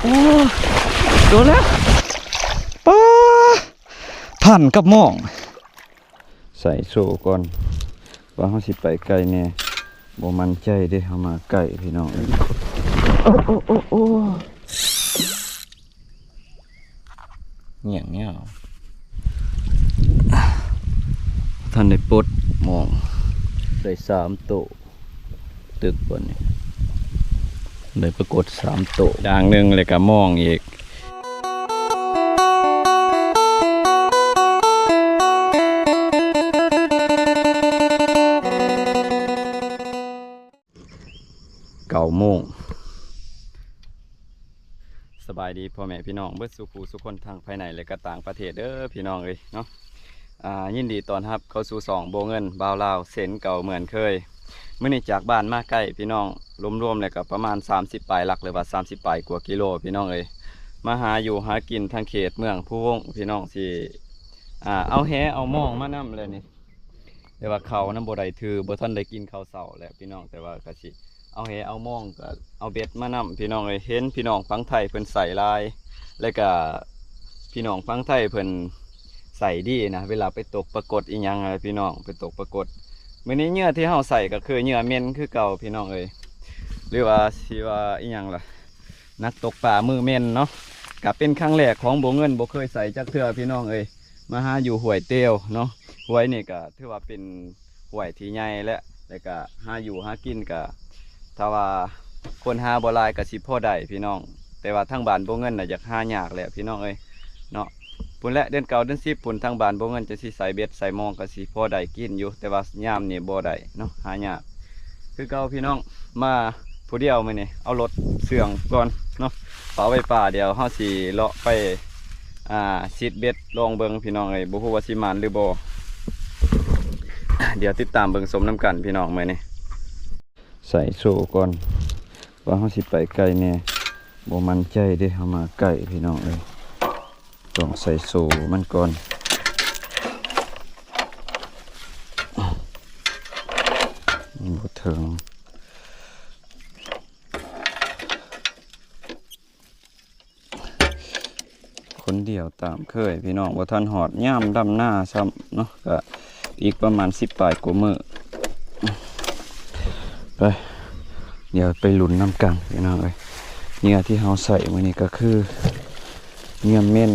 ໂອ້ ໂດນແລ້ວ ປ້າ ພັນກັບໝ້ອງ ໃສ່ໂຊກ່ອນ ວ່າເຮົາຊິໄປໄກແດ່ ບໍ່ໝັ້ນໃຈເດ້ ເຮົາມາໄກພີ່ນ້ອງເອີຍ ໂອ້ ໂອ້ ໂອ້ ໂອ້ ຫຍັງເນຍ ທັນໄດ້ປົດໝ້ອງ ໄດ້ສາມໂຕ ຕຶກບ່ອນນີ້ ໄດ້ປາກົດສາມໂຕ ຢ່າງໜຶ່ງ ແລ້ວກະໝ້ອງອີກ ເກົ້າໂມງ ສະບາຍດີພໍ່ແມ່ພີ່ນ້ອງເບິດສູ່ຜູ້ສູ່ຄົນ ທັງພາຍໃນ ແລະກະຕ່າງປະເທດເດີພີ່ນ້ອງເອີຍເນາະ ອ່າ ຍິນດີຕ້ອນຮັບເຂົ້າສູ່ຊ່ອງໂບເງິນບ່າວລາວເຊັ່ນເກົ່າເໝືອນເຄີຍ ມື້ນີ້ຈາກບ້ານມາໄກພີ່ນ້ອງ ລວມໆແລ້ວກໍປະມານສາມສິບປາຍຫຼັກ ຫຼືວ່າສາມສິບປາຍກວ່າກິໂລພີ່ນ້ອງເອີຍ ມາຫາຢູ່ຫາກິນທາງເຂດເມືອງພູວົງ ພີ່ນ້ອງຊິ ອ່າ ເອົາແຫເອົາມອງມານຳແລ້ວນີ້ ແຕ່ວ່າເຂົ້ານຳບໍ່ໄດ້ຖື ບໍ່ທັນໄດ້ກິນເຂົ້າເຊົ້າແຫຼະພີ່ນ້ອງ ແຕ່ວ່າກໍຊິເອົາແຫເອົາມອງ ກໍເອົາເບັດມານຳພີ່ນ້ອງເອີຍ ເຫັນພີ່ນ້ອງຝັ່ງໄທເພິ່ນໃຊ້ຫຼາຍ ແລ້ວກໍພີ່ນ້ອງຝັ່ງໄທເພິ່ນໃຊ້ດີນະ ເວລາໄປຕົກປາກົດອີ່ຫຍັງນະພີ່ນ້ອງ ໄປຕົກປາກົດ ມື້ນີ້ເຫຍື່ອທີ່ເຮົາໃຊ້ກໍຄືເຫຍື່ອເໝັນຄືເກົ່າພີ່ນ້ອງເອີຍ ຫຼືວ່າຊິວ່າອີ່ຫຍັງລະ ນັກຕົກປາມືເໝັນເນາະ ກະເປັນຄັ້ງແລກຂອງໂບເງິນ ບໍ່ເຄີຍໃຊ້ຈັກເທື່ອພີ່ນ້ອງເອີຍ ມາຫາຢູ່ຫ້ວຍເຕວເນາະ ຫ້ວຍນີ້ກະຖືວ່າເປັນຫ້ວຍທີ່ໃຫຍ່ແຫຼະ ແລ້ວກະຫາຢູ່ຫາກິນກະ ຖ້າວ່າຄົນຫາບໍ່ຫຼາຍກະຊິພໍໄດ້ພີ່ນ້ອງ ແຕ່ວ່າທາງບ້ານໂບເງິນນະຢາກຫາຍາກແຫຼະພີ່ນ້ອງເອີຍເນາະ ພຸ້ນແຫຼະ ເດືອນເກົ້າເດືອນສິບພຸ້ນ ທາງບ້ານໂບເງິນຈະຊິໃສ່ເບັດໃສ່ມອງ ກະຊິພໍໄດ້ກິນຢູ່ ແຕ່ວ່າຍາມນີ້ບໍ່ໄດ້ເນາະ ຫາຍາກ ຄືເກົ່າພີ່ນ້ອງ ມາຜູ້ດຽວມື້ນີ້ ເອົາລົດເຊື່ອງກ່ອນເນາະ ປະໄວ້ປ່າ ດຽວເຮົາຊິເລາະໄປ ອ່າ ຊິດເບັດລອງເບິ່ງພີ່ນ້ອງເອີຍ ບໍ່ຮູ້ວ່າຊິໝານຫຼືບໍ່ ດຽວຕິດຕາມເບິ່ງຊົມນຳກັນພີ່ນ້ອງມື້ນີ້ ໃສ່ໂຊກ່ອນ ວ່າເຮົາຊິໄປໄກແດ່ ບໍ່ໝັ້ນໃຈເດ້ ເຮົາມາໄກພີ່ນ້ອງເອີຍ ຕ້ອງໃສ່ໂຊມັນກ່ອນ ບໍ່ເຖິງ ຄົນດຽວຕາມເຄີຍພີ່ນ້ອງ ບໍ່ທັນຮອດຍາມດຳນາຊ້ຳເນາະ ກະອີກປະມານສິບປາຍກວ່າມື້ ໄປ ດຽວໄປລຸ້ນນຳກັນພີ່ນ້ອງເອີຍ ເຫຍື່ອທີ່ເຮົາໃຊ້ມື້ນີ້ກະຄືເຫຍື່ອເໝັນ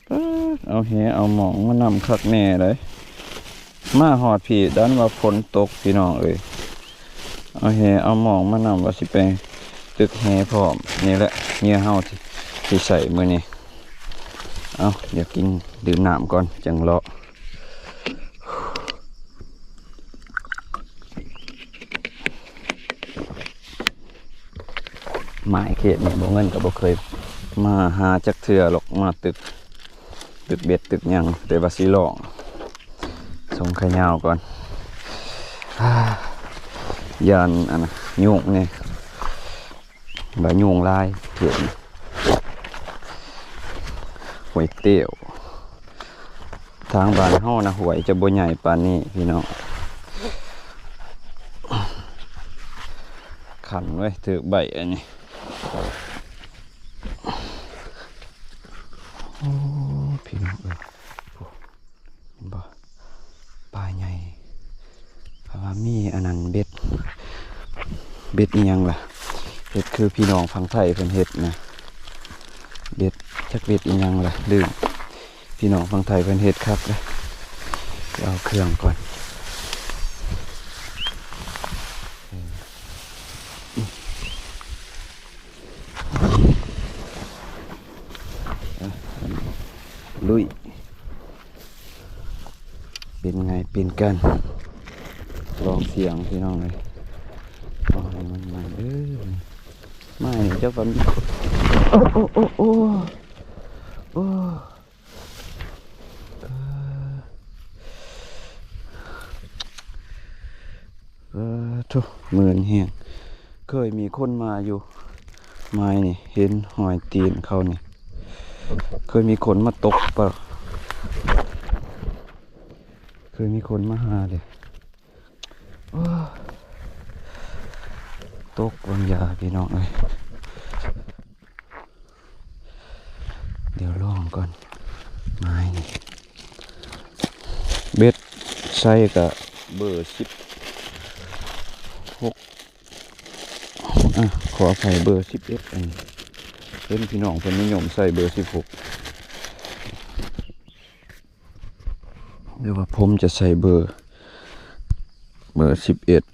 ປາດ ເອົາແຫເອົາໝອງມານຳຄັກແນ່ເດ້ ມາຮອດພີ້ດັນວ່າຝົນຕົກພີ່ນ້ອງເອີຍ ເອົາແຫເອົາໝອງມານຳ ວ່າຊິໄປຕຶກແຫພ້ອມ ນີ້ແຫຼະເຫຍື່ອເຮົາທີ່ ທີ່ໃຊ້ມື້ນີ້ ເອົາ ດຽວກິນດື່ມນ້ຳກ່ອນຈັ່ງເລາະ ໝາຍເຂດນີ້ບໍ່ ເງິນກໍບໍ່ເຄີຍມາຫາຈັກເທື່ອດອກ ມາຕຶກ ຕຶກເບັດຕຶກຫຍັງ ແຕ່ວ່າຊິລອງສົ່ງຂະຍາວກ່ອນ ຢ້ານອັນນະ ຍຸງແດ່ ວ່າຍຸງຫຼາຍເຂດນີ້ ຫ້ວຍເຕ້ວ ທາງບ້ານເຮົານະ ຫ້ວຍຈະບໍ່ໃຫຍ່ປານນີ້ພີ່ນ້ອງ ຄັນເວີຍ ຖືກໃບອັນນີ້ ໂອ້ ພີ່ນ້ອງເອີຍ ເຫັນບໍ່ ປາໃຫຍ່ ເພາະວ່າມີອັນນັ້ນເບັດ ເບັດອີ່ຫຍັງລະ ເຮັດຄືພີ່ນ້ອງຝັ່ງໄທເພິ່ນເຮັດນະ ເບັດ ຈັກເບັດອີ່ຫຍັງລະ ລືມ ພີ່ນ້ອງຝັ່ງໄທເພິ່ນເຮັດຄັກເດ້ ເອົາເຄື່ອງກ່ອນ ລຸຍ ເປັນໄງເປັນກັນ ລອງສຽງພີ່ນ້ອງເອີຍ ຂໍໃຫ້ມັນມາເດີ ມາໃຫ້ເຈົ້າກັນ ໂອ້ ໂອ້ ໂອ້ ໂອ້ ໂອ້ ເອີ ເອີ ໂທ້ ມື່ນແຮງ ເຄີຍມີຄົນມາຢູ່ ມານີ້ ເຫັນຮອຍຕີນເຂົານີ້ ເຄີຍມີຄົນມາຕົກປະ ເຄີຍມີຄົນມາຫາເດ້ ໂອ້ ຕົກວາງຢາພີ່ນ້ອງເອີຍ ດຽວລອງກ່ອນ ໄມ້ນີ້ ເບັດໃສ່ກະເບີສິບຫົກ ອ່ະ ຂໍອະໄພ ເບີສິບເອັດ ອັນນີ້ ເຫັນພີ່ນ້ອງເພິ່ນນິຍົມໃສ່ເບີສິບຫົກ ຫຼືວ່າຜົມຈະໃສ່ເບີ ເບີສິບເອັດ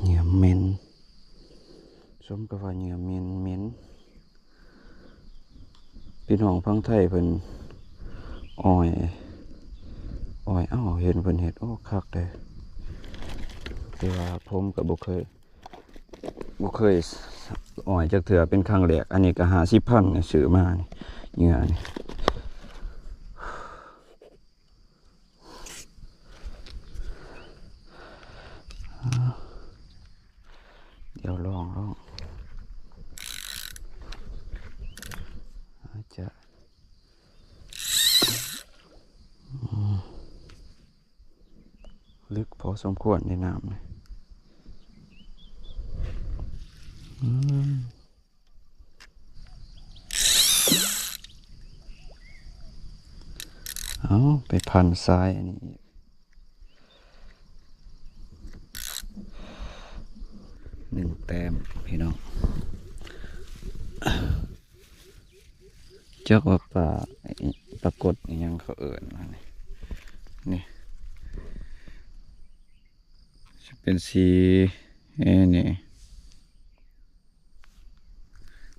ເຫຍື່ອເໝັນ ສົມກັບວ່າເຫຍື່ອເໝັນ ເໝັນ ພີ່ນ້ອງຝັ່ງໄທເພິ່ນອ້ອຍ ອ້ອຍ ເອົ້າ ເຫັນເພິ່ນເຮັດ ໂອ້ ຄັກເດ້ ແຕ່ວ່າຜົມກໍບໍ່ເຄີຍ ບໍ່ເຄີຍອ້ອຍຈັກເທື່ອ ເປັນຄັ້ງແລກ ອັນນີ້ກໍຫ້າສິບພັນ ຊື້ມານີ້ ເຫຍື່ອນີ້ ດຽວລອງ ລອງ ອາດຈະ ອືມ ເລິກພໍສົມຄວນໃນນ້ຳນີ້ ອືມ ເອົາ ໄປພັນຊາຍອັນນີ້ອີກ ໜຶ່ງແຕ້ມພີ່ນ້ອງ. ຈັກວ່າປາ ປາກົດອີ່ຫຍັງເຂົາເອີ້ນວ່ານີ້ ນີ້ ຊິເປັນສີ ເອີ ນີ້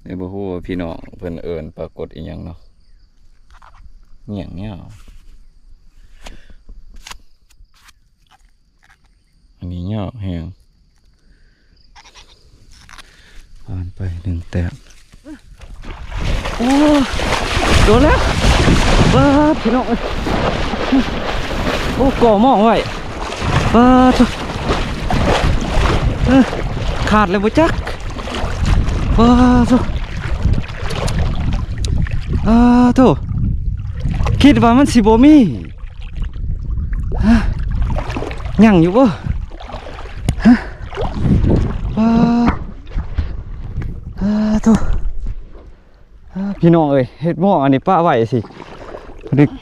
ແຕ່ບໍ່ຮູ້ວ່າພີ່ນ້ອງເພິ່ນເອີ້ນປາກົດອີ່ຫຍັງເນາະ ຫຍັງເນາະ. ອັນນີ້ຍາວແຮງ ຜ່ານໄປໜຶ່ງແຕ້ມ. ໂອ້ ໂດນແລ້ວ ປາດ ພີ່ນ້ອງເອີຍ ໂອ້ ກໍມອງໄວ້ ປາດໂທ້ ເອີ ຂາດແລ້ວບໍ່ຈັກ ປາດໂທ້ ປາດໂທ້ ຄິດວ່າມັນຊິບໍ່ມີ. ຍັງຢູ່ບໍ່? ຮະ ປາ ປາໂທ້ ອາ ພີ່ນ້ອງເອີຍ ເຮັດໝ້ອງອັນນີ້ປະໄວ້ຊິ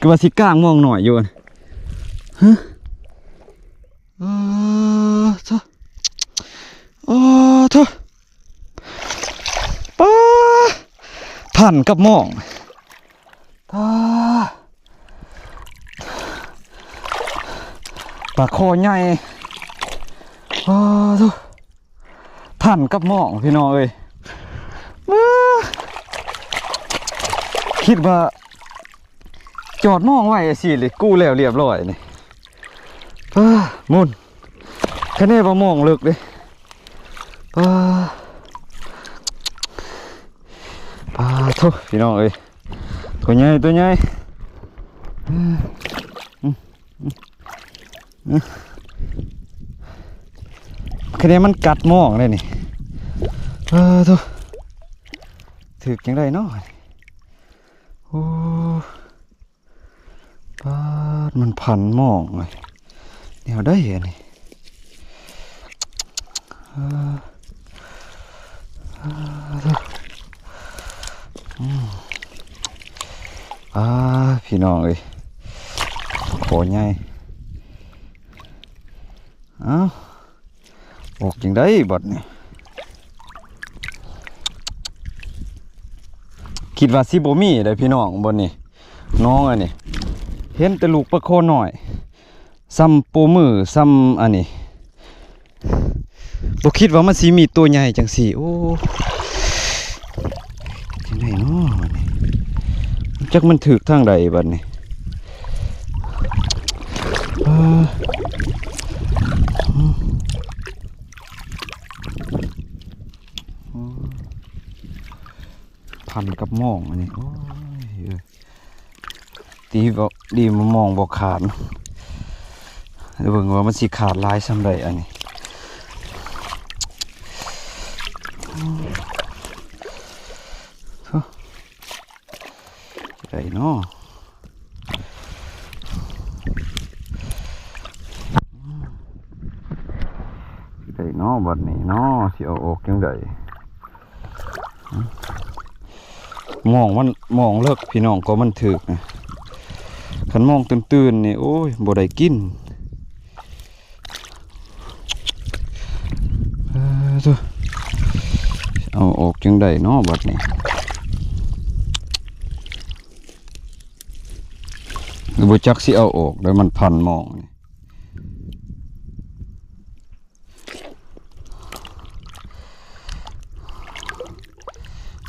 ວ່າຊິກາງໝ້ອງນ້ອຍຢູ່ ຮະ ອາ ໂທ້ ໂອ້ ໂທ້ ປາ ພັນກັບໝ້ອງ ປາ ປາຄໍໃຫຍ່ ປາໂທ້ ພັນກັບໝ້ອງ ພີ່ນ້ອງເອີຍ ປາ ຄິດວ່າຈອດໝ້ອງໄວ້ຈັ່ງຊີ້ເລີຍ ກູ້ແລ້ວລຽບລ້ອຍນີ້ ປາ ໝຸ່ນ ຄະແນວ່າໝ້ອງເລິກເດ້ ປາ ປາໂທ້ ພີ່ນ້ອງເອີຍ ຕົວໃຫຍ່ ຕົວໃຫຍ່ ຄະແນມັນກັດໝ້ອງເດ້ນີ້ ປາໂທ້ ຖືກຈັ່ງໃດເນາະ ໂອ້ ປາດ ມັນພັນໝ້ອງເລີຍ ແນວໃດອັນນີ້ ເອີ ເອີ ອືມ ອາ ພີ່ນ້ອງເອີຍ ຂໍໃຫຍ່ ເອົ້າ ອອກຈັ່ງໃດບັດນີ້ ຄິດວ່າຊິບໍ່ມີເດ້ພີ່ນ້ອງ ບ່ອນນີ້ ໜອງອັນນີ້ ເຫັນແຕ່ລູກປາຄໍນ້ອຍ ສ່ຳໂປ້ມື ສ່ຳອັນນີ້ ບໍ່ຄິດວ່າມັນຊິມີຕົວໃຫຍ່ຈັ່ງຊີ້ ໂອ້ ຈັ່ງໃດເນາະບັດນີ້ ຈັກມັນຖືກທາງໃດບັດນີ້ ເອີ ພັນກັບໝ້ອງອັນນີ້ ໂອ້ຍ ດີບໍ່ ດີໝ້ອງບໍ່ຂາດ ດຽວເບິ່ງວ່າມັນຊິຂາດຫຼາຍສ່ຳໃດອັນນີ້ ໄດ້ເນາະ ໄດ້ ເນາະ ບັດນີ້ເນາະ ຊິເອົາອອກຈັ່ງໃດ? ມອງມັນ ມອງເລິກພີ່ນ້ອງ ກໍມັນຖືກນະ. ຄັນມອງຕື່ນໆນີ້ ໂອ້ຍ ບໍ່ໄດ້ກິນ. ເອີ ໂທ້ ເອົາອອກຈັ່ງໃດເນາະບັດນີ້? ບໍ່ຈັກຊິເອົາອອກ ແລ້ວມັນພັນມອງນີ້.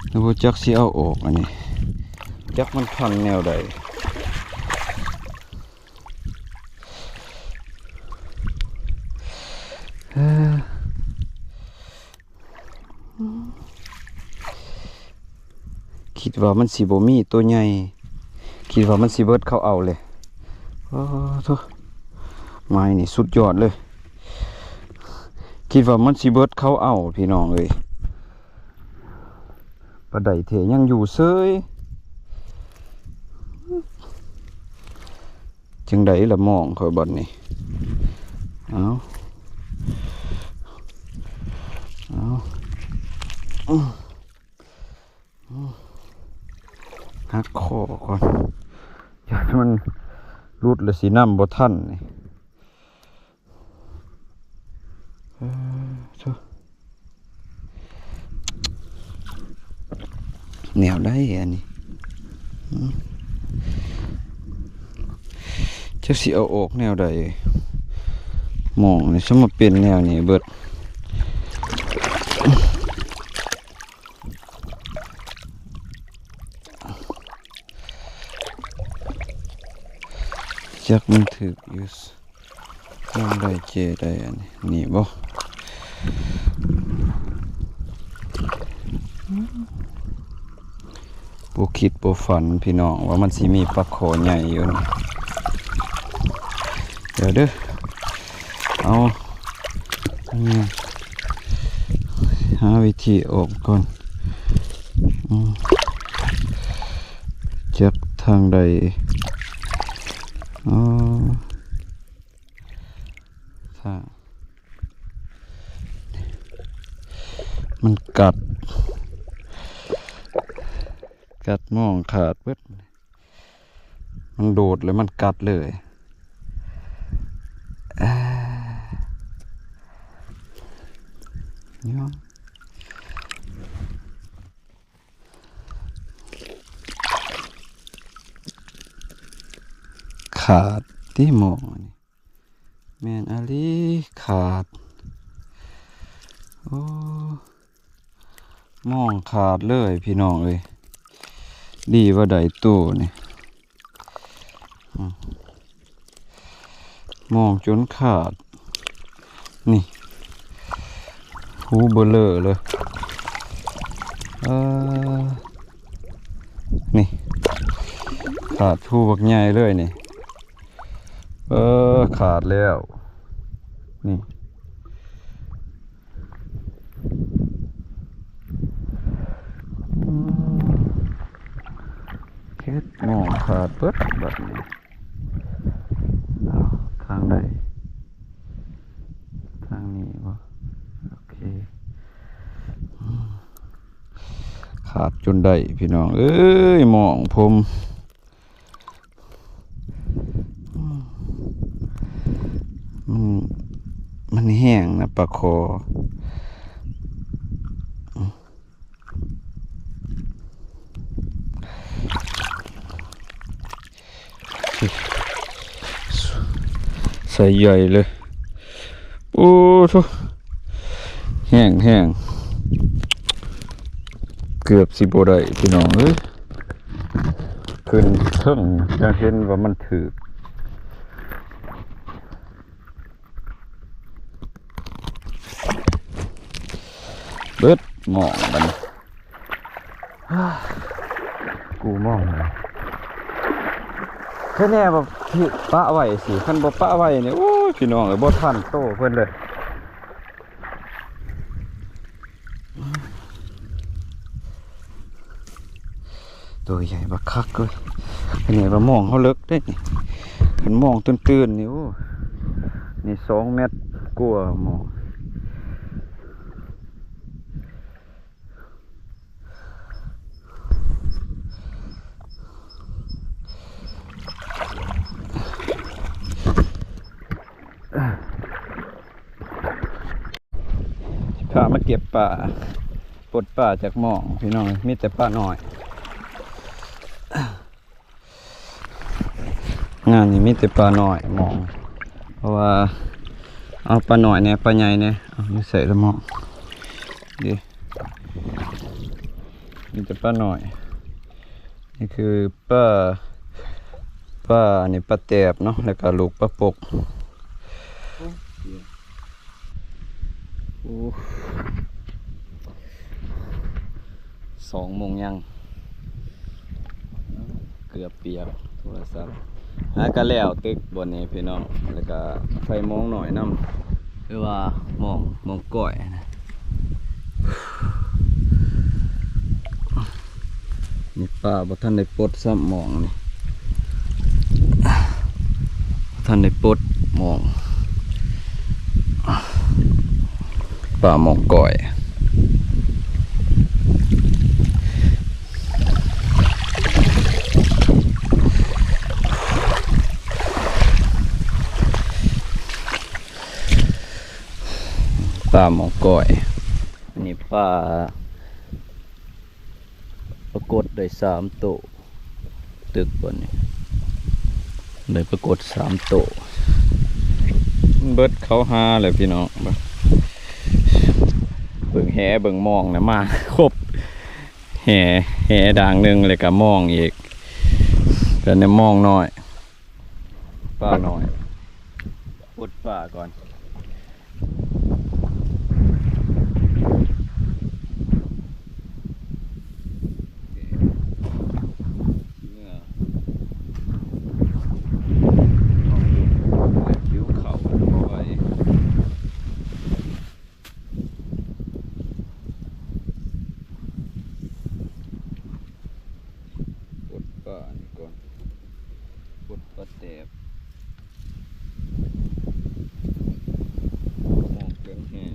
ແລ້ວບໍ່ຈັກຊິເອົາອອກອັນນີ້ ຈັກມັນພັນແນວໃດ. ເອີ ຄິດວ່າມັນຊິບໍ່ມີໂຕໃຫຍ່ ຄິດວ່າມັນຊິເບິດເຂົາເອົາເລີຍ. ໂອ້ໂທ້ ໄມ້ນີ້ສຸດຍອດເລີຍ. ຄິດວ່າມັນຊິເບິດເຂົາເອົາ ພີ່ນ້ອງເອີຍ. ປາໄດແທ້ຍັງຢູ່ເສີຍ. ຈັ່ງໃດລະມອງຂ້ອຍບັດນີ້? ເອົາ ເອົາ ຫັກຄໍກ່ອນ ຢ້ານມັນຫຼຸດແລ້ວຊິນຳບໍ່ທັນນີ້. ເອີ ໂທ້ ແນວໃດອັນນີ້? ຈັກຊິເອົາອອກແນວໃດ? ມອງນີ້ຊະມາເປັນແນວນີ້ເບິດ. ຈັກມັນຖືກຢູ່ ມັນໄດ້ເຈໄດ້ອັນນີ້ ນີ້ບໍ່? ບໍ່ຄິດບໍ່ຝັນພີ່ນ້ອງ ວ່າມັນຊິມີປາຄໍໃຫຍ່ຢູ່ນີ້. ດຽວເດີ ເອົາ ຫາວິທີອອກກ່ອນ. ອືມ ຈັກທາງໃດ? ອໍ ຖ້າ ມັນກັດ ກັດມອງຂາດເບິດ. ມັນໂດດແລ້ວມັນກັດເລີຍ. ເອີ ຂາດຕິມອງອັນນີ້. ແມ່ນອີ່ຫຼີ ຂາດ. ໂອ້ ມອງຂາດເລີຍພີ່ນ້ອງເອີຍ. ດີວ່າໄດ້ໂຕນີ້ ອືມ ມອງຈົນຂາດ. ນີ້ ຮູເບີເລີເລີຍ. ເອີ ນີ້ ຂາດຮູບັກໃຫຍ່ເລີຍນີ້. ເອີ ຂາດແລ້ວນີ້. ອືມ ເຮັດໝໍຂາດເບິດບັດນີ້. ເອົາ ທາງໃດ? ທາງນີ້ບໍ່? ໂອເຄ. ອືມ ຂາດຈົນໄດ້ພີ່ນ້ອງເອີຍ ໝໍຂອງຜົມ. ອືມ ມັນ ມັນແຫ້ງນະປາຄໍ. ໃສ່ໃຫຍ່ເລີຍ. ໂອ້ໂທ້ ແຫ້ງໆ ເກືອບຊິບໍ່ໄດ້ພີ່ນ້ອງເອີຍ. ຂຶ້ນເທິງ ຍັງເຫັນວ່າມັນຖືກ. ເບິດໝໍບັດນີ້ ກູມອງ. ແຄ່ແນ່ວ່າປະໄວ້ຊິ ຄັນບໍ່ປະໄວ້ນີ້ ໂອ້ຍ ພີ່ນ້ອງເອີຍ ບໍ່ທັນໂຕເພິ່ນເລີຍ. ໂຕໃຫຍ່ບັກຄັກເວີຍ. ອັນນີ້ວ່າມອງເຮົາເລິກເດ້ນີ້ ຄັນມອງຕື້ນໆນີ້ ໂອ້ ນີ້ສອງແມັດກວ່າມອງ. ປາມາເກັບປາ ປົດປາຈາກໝອງ ພີ່ນ້ອງ ມີແຕ່ປານ້ອຍ. ງານນີ້ມີແຕ່ປານ້ອຍໝອງ ເພາະວ່າເອົາປານ້ອຍແດ່ ປາໃຫຍ່ແດ່ ເອົາ ຢູ່ໃສລະໝອງ ເດ້ ມີແຕ່ປານ້ອຍ. ນີ້ຄືປາ ປາ ນີ້ປາແຕບເນາະ ແລ້ວກະລູກປາປົກ. ໂອ້ ສອງໂມງຍັງ ເກືອບປຽກໂທລະສັບ. ຫາກະແລ້ວຕຶກບ່ອນນີ້ພີ່ນ້ອງ ແລ້ວກະໄຟມອງໜ້ອຍນຳ ຫຼືວ່າມອງ ມອງກ້ອຍນະ. ນີ້ປາບໍ່ທັນໄດ້ປົດຊ້ຳ ມອງນີ້ ບໍ່ທັນໄດ້ປົດມອງ ປາມອງກ້ອຍ ປາມອງກ້ອຍ. ອັນນີ້ປາ ປາກົດໄດ້ສາມໂຕ ຕຶກບ່ອນນີ້ ໄດ້ປາກົດສາມໂຕ. ເບິດເຂົ້າຫາແລ້ວພີ່ນ້ອງ ເບິ່ງແຫເບິ່ງມອງນະ ມາຄົບ ແຫ ແຫດາງໜຶ່ງ ແລ້ວກະມອງອີກ ແລ້ວນີ້ມອງນ້ອຍ ປານ້ອຍ ປົດປາກ່ອນ. ປົດປານີ້ກ່ອນ ປົດປາແຕບ ມອງເຄື່ອງແຫ້ງ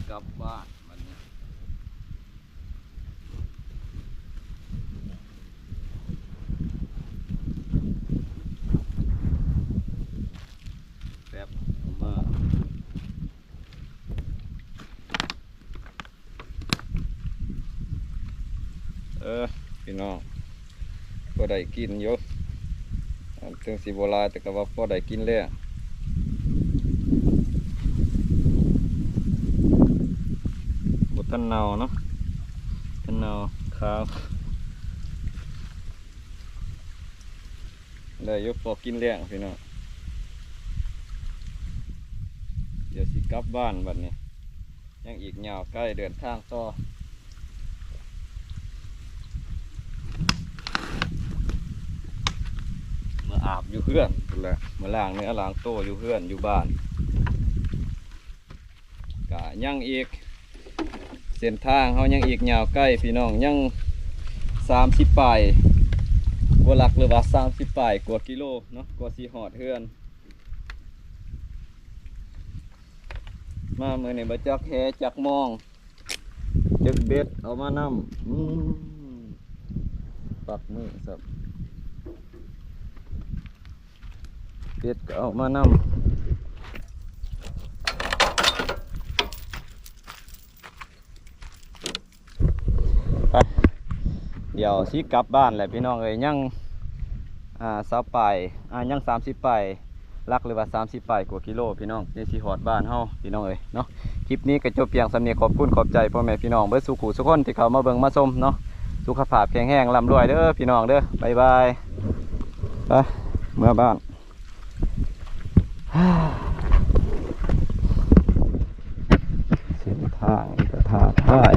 ກັບບ້ານບັດນີ້. ແປັບ ເອົາມາ ເອີ ພີ່ນ້ອງ ພໍໄດ້ກິນຢູ່ ເຖິງຊິບໍ່ຫຼາຍ ແຕ່ກໍວ່າພໍໄດ້ກິນແລ້ວ. ບໍ່ທັນເນົ່າເນາະ ທັນເນົ່າ ຂາວ ໄດ້ຢູ່ ພໍກິນແລ້ວພີ່ນ້ອງ. ດຽວຊິກັບບ້ານບັດນີ້ ຍັງອີກຍາວໄກເດີນທາງຕໍ່. ມາອາບຢູ່ເຮືອນພຸ້ນແຫຼະ ມາລ້າງເນື້ອລ້າງໂຕຢູ່ເຮືອນຢູ່ບ້ານ. ກະຍັງອີກ ເສັ້ນທາງເຮົາຍັງອີກຍາວໄກພີ່ນ້ອງ ຍັງສາມສິບປາຍກວ່າຫຼັກ ຫຼືວ່າສາມສິບປາຍກວ່າກິໂລເນາະ ກວ່າຊິຮອດເຮືອນ. ມາມື້ນີ້ບໍ່ຈັກແຫຈັກມອງ ຈັກເບັດເອົາມານຳ ອືມ ປັກມືຊ້ຳ ເບັດກໍເອົາມານຳ. ໄປ ດຽວຊິກັບບ້ານແຫຼະພີ່ນ້ອງເອີຍ ຍັງ ອ່າ ຊາວປາຍ ອ່າ ຍັງສາມສິບປາຍຫຼັກ ຫຼືວ່າສາມສິບປາຍກວ່າກິໂລພີ່ນ້ອງ ຍັງຊິຮອດບ້ານເຮົາພີ່ນ້ອງເອີຍເນາະ. ຄລິບນີ້ກໍຈົບພຽງສ່ຳນີ້ ຂອບຄຸນຂອບໃຈພໍ່ແມ່ພີ່ນ້ອງເບິດສູ່ຜູ້ສູ່ຄົນທີ່ເຂົ້າມາເບິ່ງມາຊົມເນາະ. ສຸຂະພາບແຂງແຮງ ລ່ຳລວຍເດີພີ່ນ້ອງເດີ ບາຍບາຍ. ໄປ ເມືອບ້ານ. ເສັ້ນທາງນີ້ກໍທ້າທາຍ